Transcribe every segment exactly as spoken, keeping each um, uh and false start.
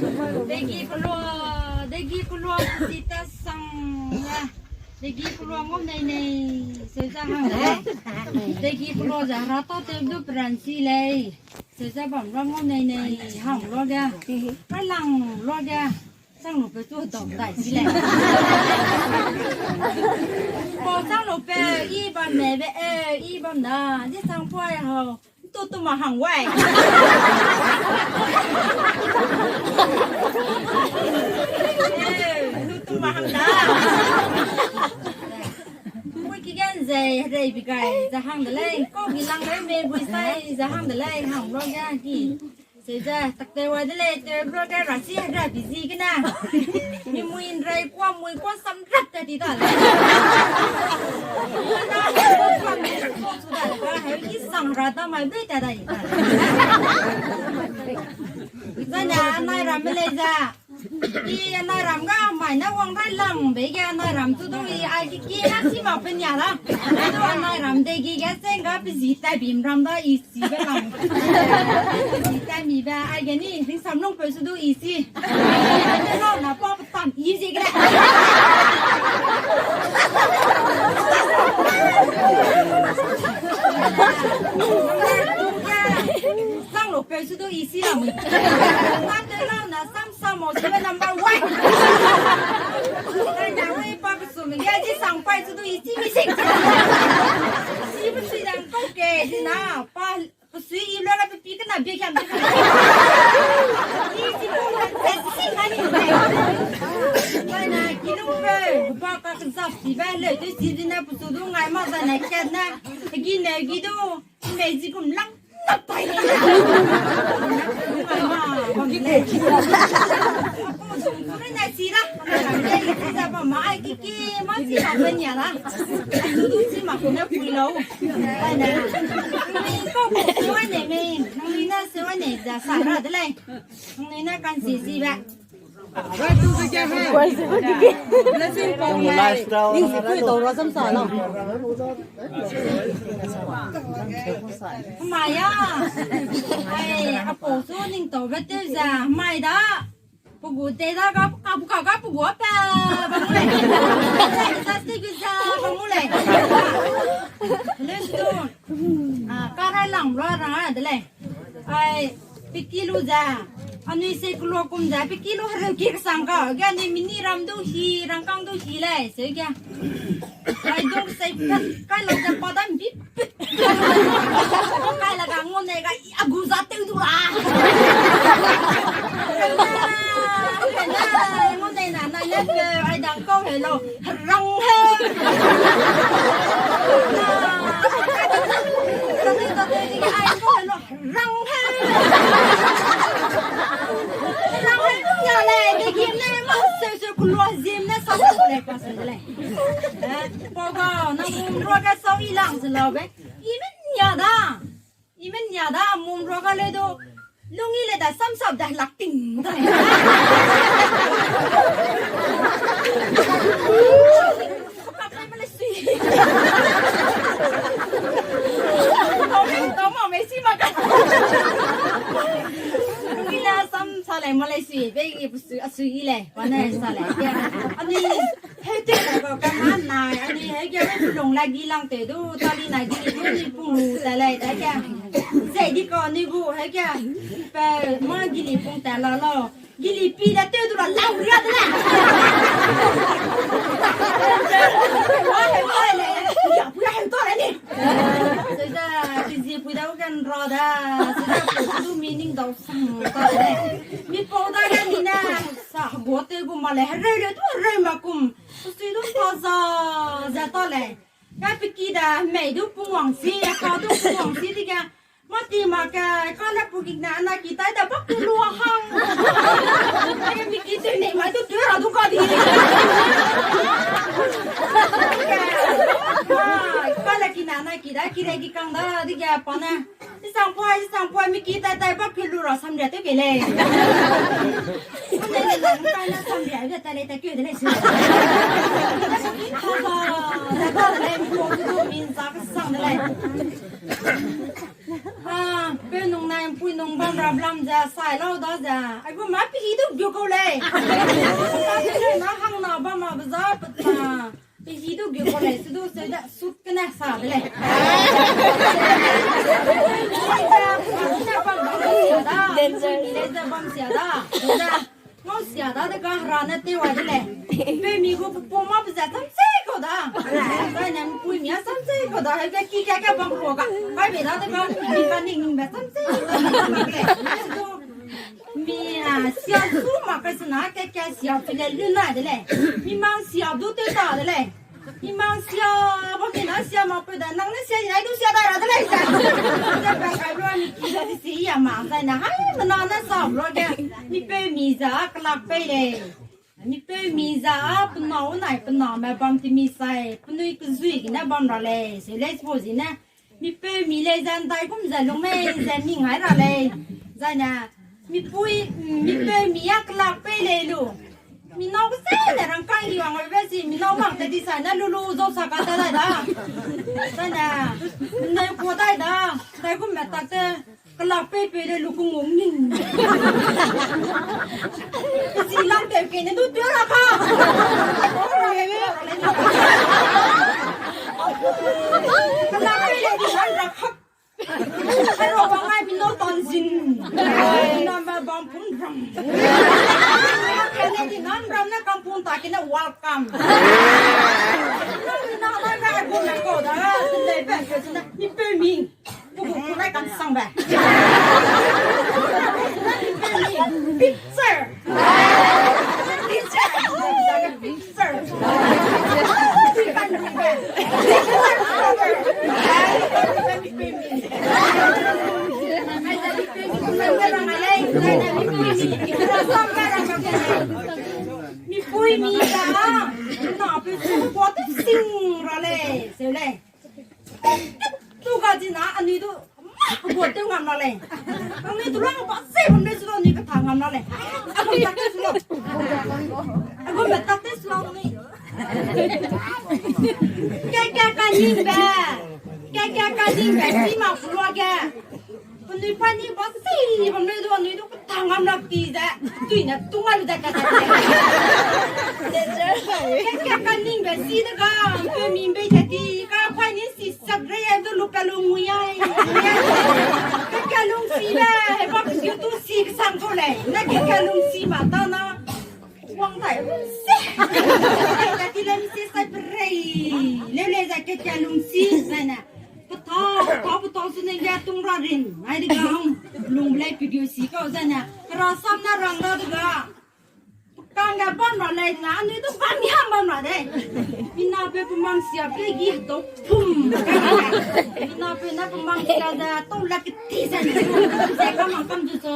Degi pelua, degi pelua, si ta sang ya. Degi pelua ngau nei nei, se za hang le. Degi pelua za ra ta te du peran si lei. Se za bam ra ngau nei nei, hang lua ga. Kai lang lua ga. Sang lu pe tu dong dai si lei. Ko sang lu pe, i bam me be, e, i bam da. Di sang poi hau. Tu tu ma hang wai. Eh, tu tu ma hang da. Pui ki gan zei, rei bi gai, za hang de lei. Ko gi lang lei, me bui sai, za hang de lei, hang lo ga ki. Seuze, tak te wa de lei, te bro ga ra si, ra bi zi gene. Mi mui nrai kwa, mui kwa sam rap ta di da lei. Ki sang ra ta mai bei ta da i ta. Zane anai ram me lei ze. I anai ram ga mai ne wang rai lang be ge anai ram tu du i ai ki ki na si ma pe nia da. Ai du anai ram de gi ge seng ga pe zi tai bim ram da i si be lang. Pe zi tai mi be ai ge ni ring sam lung pe su du i si. Ai ne lau na pa pe tam i zi ge. Sang lo pe su du i si lang. Number two ga. Number two lau na sam sam mo si be number one. Ai na wei pa pe su me ge ji sang pai su du i si mi sing. Si pe sui dang kau ke di na pa. Pesui i lua la pe pi kena bia kiam de. I si ko la pe si ma ni. Bai na ki lu pe, ba ka zap si ba le, de si di na pesu du ngai ma za na kat na. Gi ne gi du, me zi kum lang na pai le. Ngai ma, ki de ki. Ko su ku na si la. Ai, ki ki ma si ma pe nia la. Ai, du du si ma ku na pui lau. Nangnui na sewa nei za sa ra de lei. Nangnui na kan si si ba. Blessing pau lei. Ning si pui dau ra sam sa lau. Mai ya. Ai, a pau su ning tau ba te za. Mai da. Pe gu te da ga, ka, ka, ka pe gu a pe, bam gu lei. Sa, sa, sti gu za, bam gu lei. Let's do. Ah, ka rai lang ra ra de lei. Ai, pe ki lu za. Anui se kulo kum za, pe ki lu hereu ki kesang ka. Ga anui mini ram du hi, rangkang du hi lei, se ga. Ai, dong se, kai lo za pa dan bi. Kai la ga ngau nei ga, a gu za tew du la. Ngau nei na, na ya ke, ai dang kau he lo, rang he. Rang he ta te di ai kau he lo, rang he. Rang he ya le, de gim ne, ma se se ku lo zim ne, sa se ku le, pa se le. Eh, pa ga, na mum rua ga sau i lang se lau be. I men ya da. I men ya da, mum rua ga le do. Lung i le da sam sap da lak ting da. Ka kai ma le sui. Tau me, tau ma me si ma ka. Lung i le sam sa le ma le sui, be i bu sui, a sui i le, pa ne sa le. Ani Heu tew ka ga kama nai, ani heu ge wei pelung la gi lang tew du, tali na gili du ni pung lu ta lei, ta ge. Zei di ka ni gu, heu ge. Pe ma gili pung ta la lau. Gili pi da tew du la lau ria de lei. Wa heu ta lei, ya pu ya heu ta lei ni. Seuze, pi zi pui da u gen ra da, seuze, pu du meaning dau sang ta lei. Mi pau da ge ni ne, sa gu tew gu ma lei, hereu le du hereu ma kum. Pesui du pa za, za ta lei. Ka pe ki da, mei du pungwang si, ka du pungwang si di ga. Ma ti ma ka, ka le pu gik na, na ki tai da bak tu lua hang. Ka pe ki tu nei mai du tu ra du ka di. Ka le ki na, na ki da, ki re ki kang da, di ga pa ne. Isang pua, isang pua, mi ki tai tai bak ki lu ra samria tew ke lei. Ane le lang kai na samria ge tai lei tai keu de lei su. Haba, da ka de lei, mi ko du min za ka sang de lei. Ah, pe nung nai pui nung bam Problem ze sai lau da ze. Ai gu ma pi hi du gu kau lei. Na hang na ba ma ba za pa ta. Pi hi du gu kau lei, se du se da sut kene sa de lei. Lei ze bam sia da. Lei ze bam sia da. Lei ze ngau sia da de ga hera ne tew ai de lei. Pe mi gu pu ma be ze tam se kau da. Zai ne mpui mi a tam se kau da. Hai ke ki ke ke bam kau ga. Hai be da de ga mi ka ning ning be tam se kau da. Mi, a, sia su ma ka sena ke ke sia pile lu na de lei. Mi mang sia du te ta de lei. Mi mang sia, ba mi na sia ma pe da, nang ne sia, nai du sia da ra de lei sa. Ze pe kai bro mi ki da di si ya ma, zai na hai, mena na sa bro ge. Mi pe mi za, kelak pei lei. Mi pe mi za, penau nai, pename bam ti mi sai, penui kezui gene bam ra lei, se lei spo zi ne. Mi pe mi lei ze ndai gum ze lung mei ze mi ngai ra lei. Zai ne, mi pui, mi pe mi ya kelak pei lei lu. Mi nau ke se ne rang kai liwang be si, mi nau mang te di sai ne lu lu zau sa ka ta dai da. Zai ne, nai kua dai da, ndai gum me tak te, kelak pei pei lei lu kung ung ning. Zi lang te ke ne du tua ra ka. Kelak pei lei di lan ra ka. Ai, ro bang ai, mi nau tan zin. Name bam pun ram. Kane di nan ram ne kam pun ta kine welcome. Nang na na na gu na ko da, le ba ke na, mi pe mi. Gu gu ku nai kan sang ba. Picture. Picture. Sir. Mi pui mi da, na pe su kua te sing ra lei, se lei. Tu ga ji na, anui du, ma, kua te ngam la lei. Anui du lang ba se bam lei su lo, anui ka ta ngam la lei. Aku tak te su lo. Aku me tak te su lo anui. Ke, ke, ka ning be. Ke, ke, ka ning be. Si ma pu lua ge. Penui pa ni ba si bam lei du, anui du ka ta ngam la pi ze. Tui ne tung a lu ze ka ta. Ke, ke, ka ning be si de ga. Pe mi be ze ti. Ka pa ni si sak re ya du lu ka lu ngui ya. Ke, ke lung si le. He ba ke tu si ke sang ko lei. Na ke, ke lung si ma ta na. Wang tai se. Ka ti lem se sai perei. Leu le zai ke tia lung si zai na. Pe ta, pe ta, pe ta su ne ge tung ra rin. Ai de ga hang. Lung le video si kau zai na. Ra sam na rang ra de ga. Kang ga bam ra lei na, anui du bam ya bam ra de. Mina pe pe mang sia pe gi to. Pum. Mina pe na pe mang sia da to la ke ti sa ni. Sa ka mang kam du so.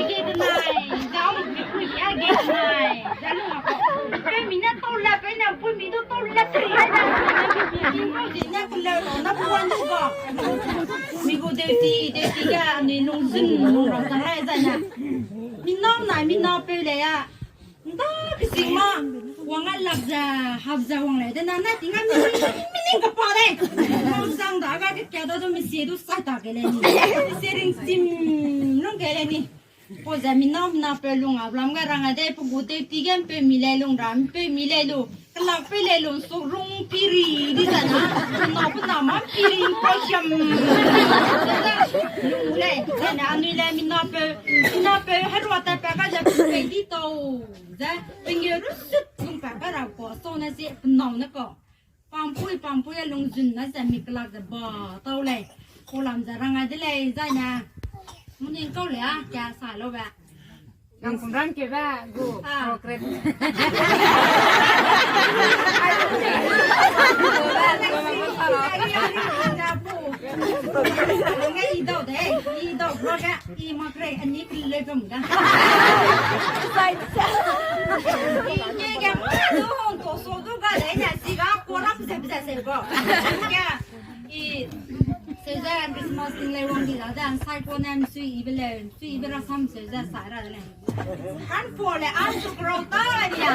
Ge de nai, da mi ku ya ge de nai. Da lu ma ko. Pe mi na to la pe na pu mi du to la tri. Ni ko de na ku la na pu wan du ko. Mi gu deuti, deuti ga ni lungzun lung rau zang lai zai na. Mi nau nai, mi nau peu le ya. Nda kesing ma, wang a lap za, hap za wang le. De na na ting a mi, mi ning kapa de. Wang zang da ga ke kia da du mi sie du sai ta ke le ni. Mi sie ring sim lung ke le ni. Pau ze mi nau mi na peu lung a, lam ga rang a de, pe gu tewti ge mpeu mi lei lung ra, mpeu mi lei lu, kelak pei lei lu, nsuk rung piri, di zai na, mi nau pe na ma piri, mpau siam. Lung lei, zai na anui lei mi na peu, mi na peu, herua ta pa ga ze pe di tau, ze, pe nge ru sut lung pa ga ra ko, so na se, pe nau na ko. Pampui, pampui a lungzun na ze mi kelak ze ba tau lei. Kolam ze rang ai de lei, zai ne. Muning kau lei a, kia sa lau be. Nang kum rang ke ba, gu, ah, progress. Ngai i dau de, i dau vlog a. I mak rei, ani pi le gam ga. Sai sa. I ke ga ma du hong to so du ga le nya si ga ko ram ze ze se bo. Ga i se ze Christmas ting le wang di da dan sai ko nem sui i be le, sui i be ra sam se ze sa ra le. An po le an su kro ta nya.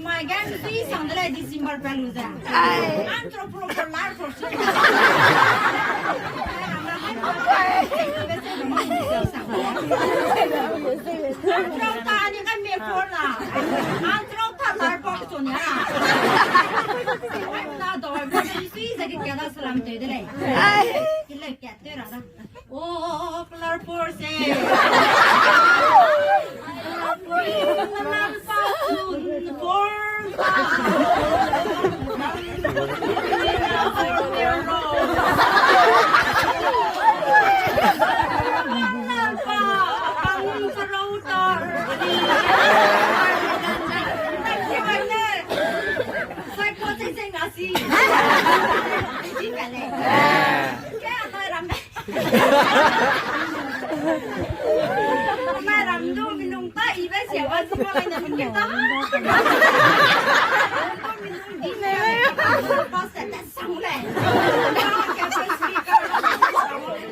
Mai ge misui sang de lei December pe lu ze. Ai. Anthropology lar for sure. Anthro ta ni ka me for la. Anthro ta lar for so ni la. Ai na do, misui ze ke da salam te de lei. Ai. Ki le ke te ra da. O, color force. Mai ram du mi nung ta ibe sia ba si ma lai na mi ke ta. Mi nung di ne ba se ta sang le.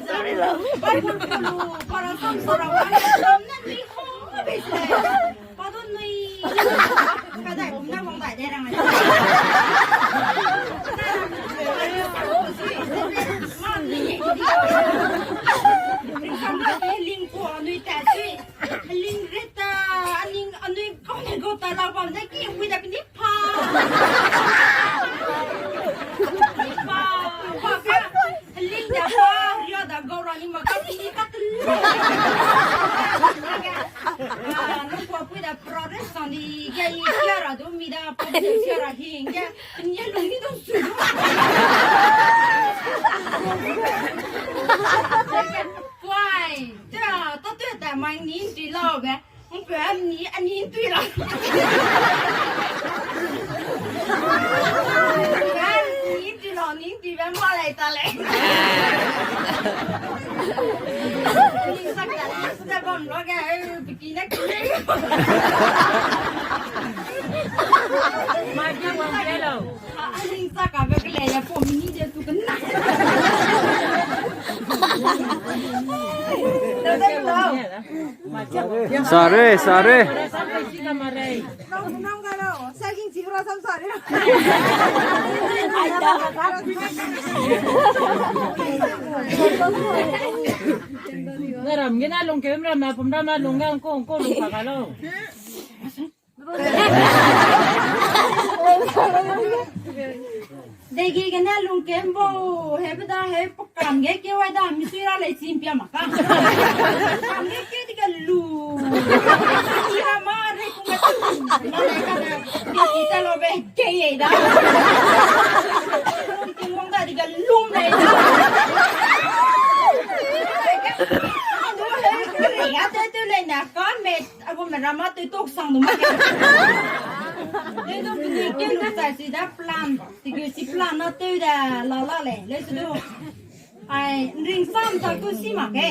Sorry lo. Ba bu lu para sam sora wa na mi ho be se. Padon nui. Kadai bum na wang bai de rang. Mami. Ring sam ba de ling ko nui ta sui. Ling reta aning anui kau ne go ta la bam de ki wi da ni pa. Ni pa. Pa ka. Ling da pa. Ria da go ra ni ma ka ni ka tu. Ah, nung kua pui da progress sang di ge i kia ra du mi da pa de kia ra hing ge. Ni lung ni dong su. Puai, te a, ta te ta mai ni ti lau be. Hung pe ni a ni ti lau. Ni ti lau ni ti be ma lai ta le. Ni sa ka ni sa bam lo ge. Ki ne ki ne. Ma ki wang le lo. A, a ning sa ka be ke le ya po mi ni je tu ke na. Sorry, sorry. Nang, nang ga lo. Sa ging chi ra sam sorry. Ai da. Na ram ge na lung ke ram na pum ram na lung ge ko ko lung pa ga lo. Degi gene lungkembo, hebe da, he, pakam ge keu ai da, misui ra lei chim pia mak ka. Pakam ge keu di ga lu. Ira ma re kum ga tu. Ma lei ka da, di di ta lo be, ge ye da. Lungkembo da di ga lum lei da. Adu he, kere ya te tu lei na, ka me. Agu me rama teu tok sang du ma ke. Leu du pini ke lu sai si da plan. Tiki si plan na teu da la la le. Leu si du. Ai, ring sam ta tu si ma ke.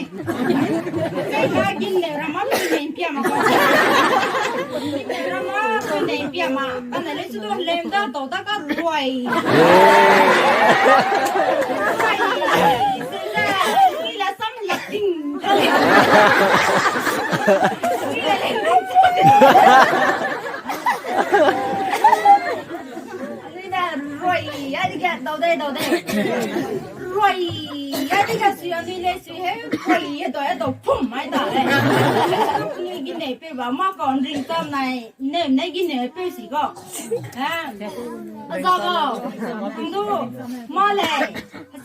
Sai ka gin le rama tu ne pia ma ka. Gin le rama tu ne pia ma. Ka ne leu si du lem da to da ka ruai. Ruai. Sai da, ni la sam la ting. Roi, ya di ga, dau dai, dau dai. Roi, ya di ga, sui, ya di le, sui, he, roi, ya dau, ya dau, pum, mai da, le. Ni gi nei pe ba, ma ka ring tam nai, ne, ne gi nei pe si ko. Ha? Aza ba, nang du, ma le,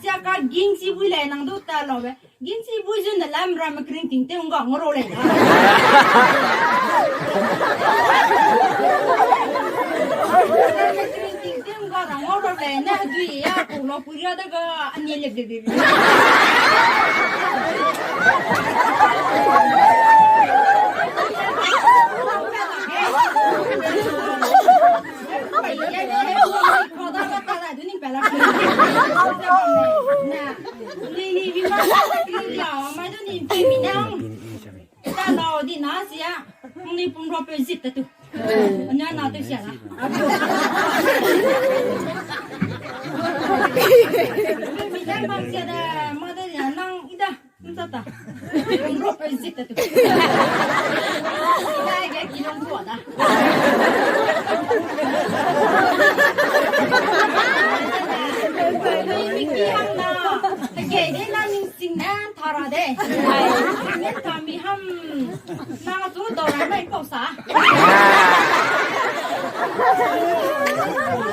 sia ka ging si bui le, nang du ta lo be. Gingchi bui zun de lam ram kring ting te ung ga ngoro lei. Kring ting te ung ga ra ngoro lei, na dui ya ku lo ku ya de ga ani le be be. Ara de. Nge tami ham. Na tu dau rai mai kau sa.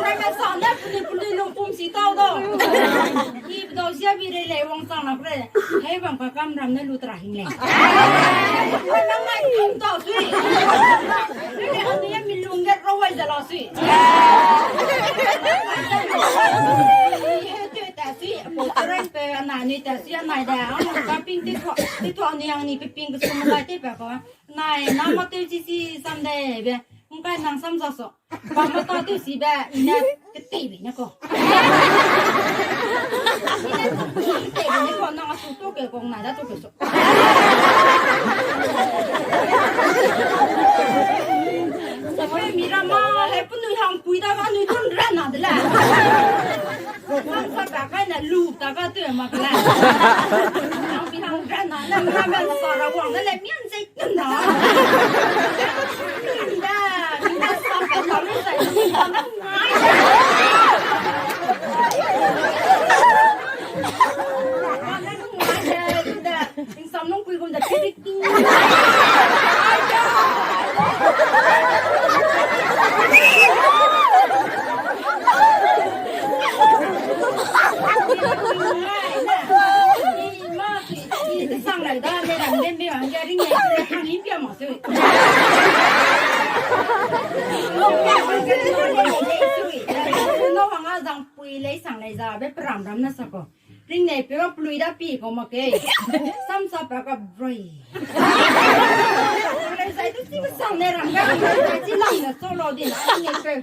Rai mai sa ne puni puni lung pum si tau dau. Ki dau sia bi rei lei wangchang na pre. Hei bam ka kam ram ne lu tra hing lei. Nang nai kum tau sui. Nang ne mi lung ge rau wai ze la sui. He tu ta sui. Apo tu rai pe anai ni ta sui anai da. Ang ka ping ti tu ti tu ni ang ni pe ping ke sum lai te pe ko. Nai na ma te chi chi sam de be. Hung kai nang sam za so. Ba ma ta tu si be, i ne ketei be ne ko. I ne ketei be ne ko, nang a su to ke kong na da to ke so. Sa pe mi ra ma, he penui hang pui da ga nui tun ra na de la. Nang sa ka kai na lu ta ga tu ma ka la. Nang pi hang ra na, nang ra ma sa ra wang na le mian zei. Sang lai da, le ram le me wang ja ring ne, hang i pia ma sui. No wang a zang pui lei sang lei za, be pram ram na sa ko. Ring ne pe wa plui da pi ko ma ke. Sam sa pa ka broi. Lei sai tu si be sang ne ram ga, chi lang na so lo di na, ring ne pe.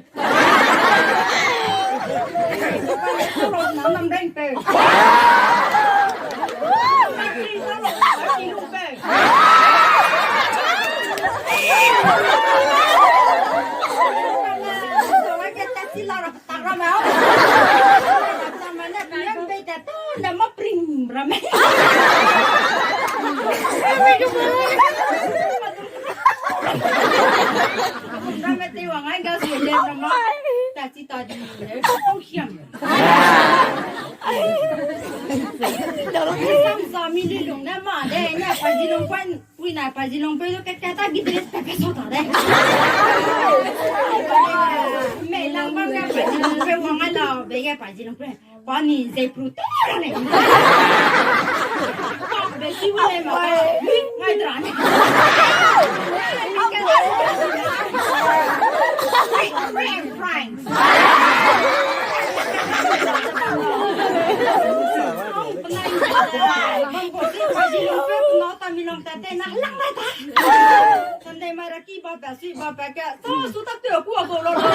Ramme tei wang ai ga sui le ramme. Ta chi ta di le. Kau hiam. Sam sa mi li lung ne ma de ne pa ji lung kwan pui na pa ji lung pe lu ke ke ta gi dress pe pe so ta de. Me lang bam ga pa ji lung pe wang ai la be ge pa ji lung pe. Pani zei pru te ra ne. Be si wu le ma. Ngai dra ne. Frank. Sunday mai ra ki ba pa si ba pa ka. Sa su tak te ku a ko lo lo.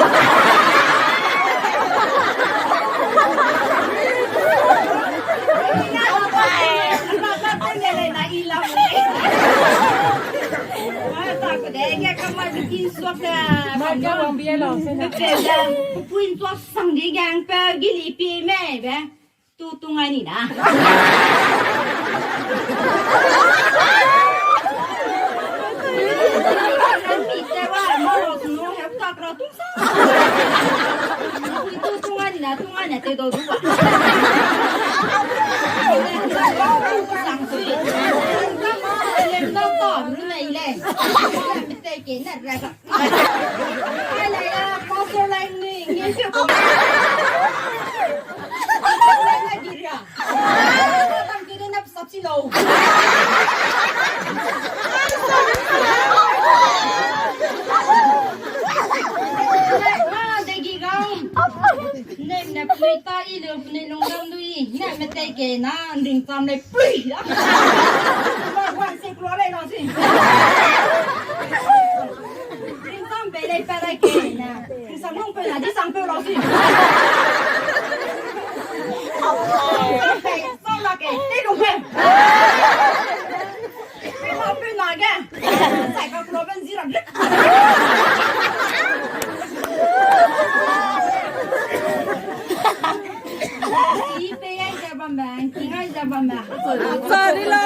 Ina ba ba. Ba ba te le na i la. Ba ta ko de ke ka ma di kin so ka. Ma ka wang bia lo se na. Ke da. Puin so sang di gang pa gili pi me be. Tu tu ngai ni da. Mi te wa ma lo tu no he ta kra tu sa. Tu tu ngai ni da, tu ngai ni te do du wa. Sang sui. Lem da ta ru nei le. Mi te ke na ra ga. Ai, lai ya, pastor lai ni, ni se ko. Lai na giria. Tam ke de na sap si lo. Ma, de gi ga. Ne, ne pui ta i le, ne nung dam du i. Ne, me te ke na, ding tam le pui. Ma, wan se klo le na si. Ring sam pe lei pa lai ke na. Ring sam nung pe na, di sang pe lau si. Sam pe, sam la ke, te nung pe. Pe na, pe na ge. Sai ka klo ben zi ram le. Sorry lo.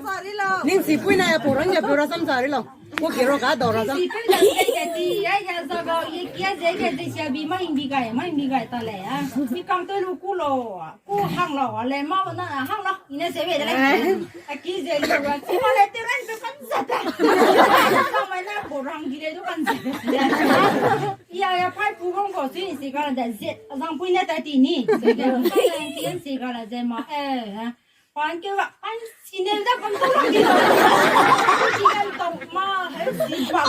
Sorry lo. Ning si pui na ya porang ya pura sam sorry lo. Ku ki ro ga dau ra da. Isi pe da ke ke ti, ya ya za ga, ye kia ze ke ti sia bi ma hing bi gai, ma hing bi gai ta le ya. Mi kang te lu ku lo, ku hang lo, le ma na hang lo, ine se we de le. A ki ze lu ga, ti ma le te ran pe kan za ta. Ka mai na ko rang di le du kan za ta. Ya ya pai pu gong ko si isi ka la de ze, zang pui ne ta ti ni. Ze de, ka le ti si ka la ze ma, eh. Pan ke wa, pan sine da pan to lang di. Sine to ma, he si ba.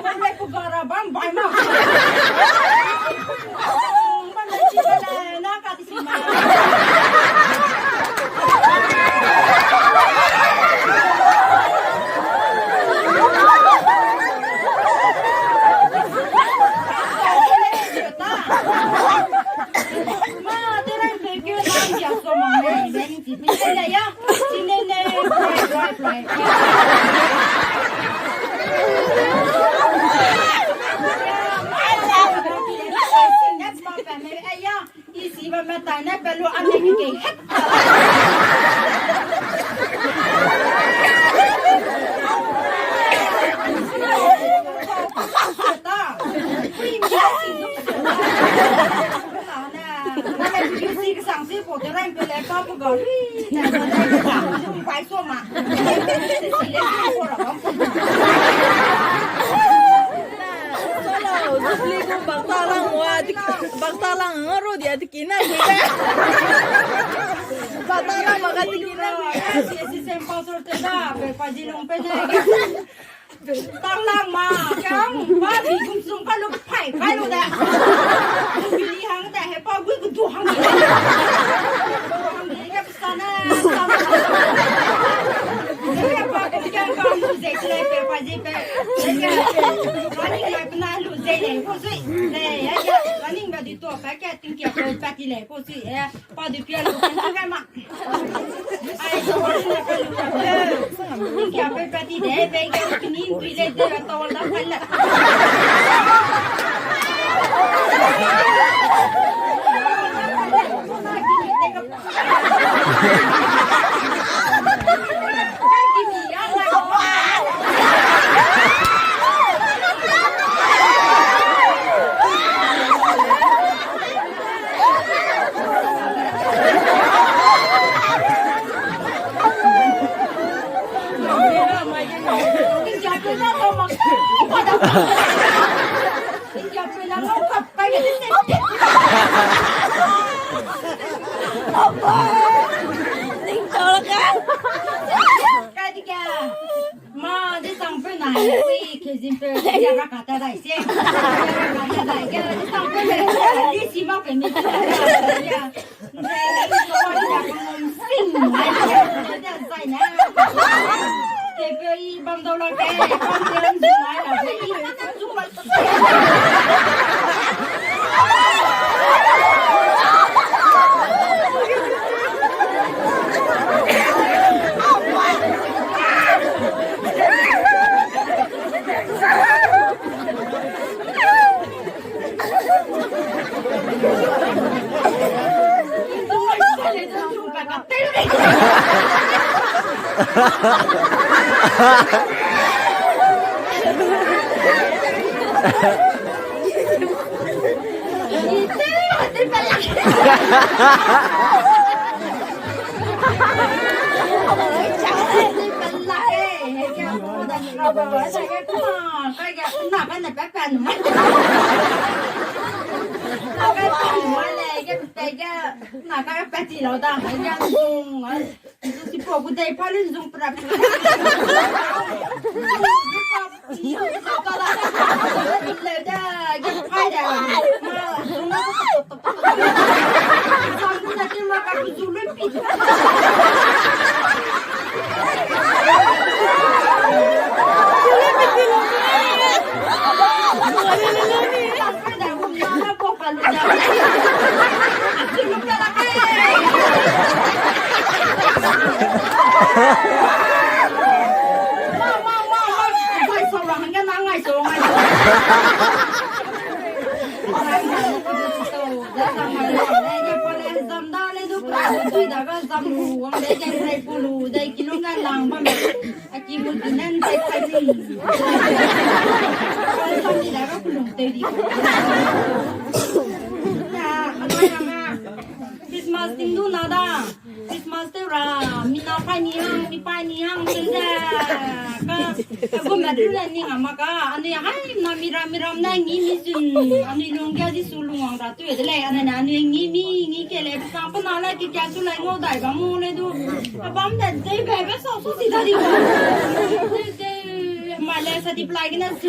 Pan le ku gara ban bai ma. Pan le si ba le, na ka ti si ma. Ma, te ran pe ke na ya so ma ne, ne. Bakta lang wa, bakta lang nga ro dia tiki na ki be. Bakta lang ma ka tiki na ki. Assistant pastor te da, pe pa ji long pe ne. Tang lang ma, kang, pa bi kum sum pa lu pai, pai lu da. Bi li hang da, he pa gui gu du hang. Hang ke sana, sana. He pa kum kang kang lu ze le pe pa ji pe. Running la pe na lu ze le ko sui. Le, ya, ya, running ba di to, pa ke ting ke ko pa ti le ko sui. Eh, pa di pia lu kan ka ma. Ai, ko na ka lu ka. Ting ke pe pa ti de, pe ke ni bi le de tawal da pa la. Ma, di sang pe na, ui, ke zin pe, ya ra ka ta dai se. Ya ra ka ta dai, ya di sang pe le, di si ma pe mi. Dui da ga zam lu, wang de gen rai pu lu, dai ki lu ga lang bam. A ki mu di nen dai kai ni. Zam di da ga pu lung te di. Ya, a dai na ma. Christmas ting du na da. Christmas tew ra, mi na pai ni hang, mi pai ni hang, tew ze. Ka, ka gu ma du le ning a ma ka, anui hai na mi ram, mi ram na ngi mi zun, anui lung ge di su lung wang ra tew de lei, anui na anui ngi mi, ngi ke lei, sa pa na la ki ka su lai ngau dai ba mu le du. Ka bam de, de be be so so si da di. De, de, ma le sa di plai ge na si.